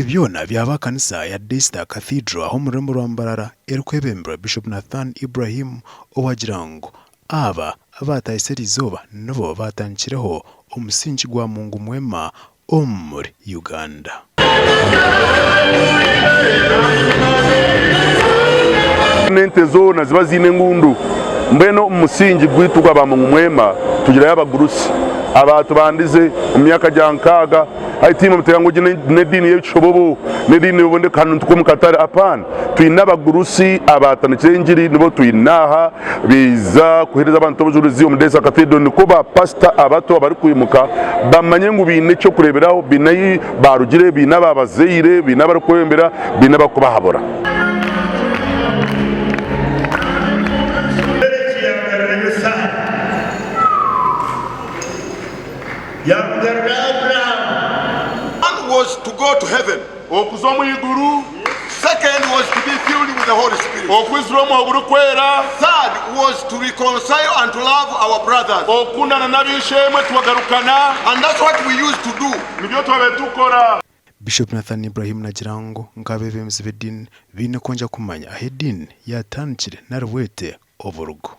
Ebi byona byaba aha kanisa ya Daystar Cathedral aha omu rurembo rwa Mbarara erikwebemberwa Bishop Nathan Ibrahim owagira ngu aba abaatahisa eriizooba nibo baatandikireho omusingi gwa Mungu Mwema omuri Uganda. N'ente zoona ziba ziine engundu. Mbwenu omu musingi gwaitu gwa Bamungu Mwema tugirayo abagurusi abaatubandize omu myaka gya nkaaga. Hati tiimwe muteeka ngu egi n'ediini y'ekishobobo, n'ediini y'obuboneka hanu nituka omu katare. Apana! Twine abagurusi abaatandikire engiri nibo twine aha, baija kuheereza abantu obujurizi omu Daystar Cathedral nikwo ba pasita abato abarikwimuka bamanye ngu baine eky'okureeberaho, baine ahu baarugire, baine ababazaire, baine abarikwebembera, baine abarikubahabura. Abimeleki yaagarurayo Saara, yaamugarura Aburahamu. One was to go to heaven. Okuza omu iguru. Second was to be filled with the Holy Spirit. Okwizura Omwoyo Gurikwera. Third was to reconcile and to love our brothers. Okukundana n'ab'eishe-emwe tukagarukana. And that's what we used to do. Nibyo twabaire tukora. Bishop Nathan Ibrahim nagira ngu nk'abeebembezi b'ediini baine kwongera kumanya ahu ediini yaatandikire nari bwete oburugo.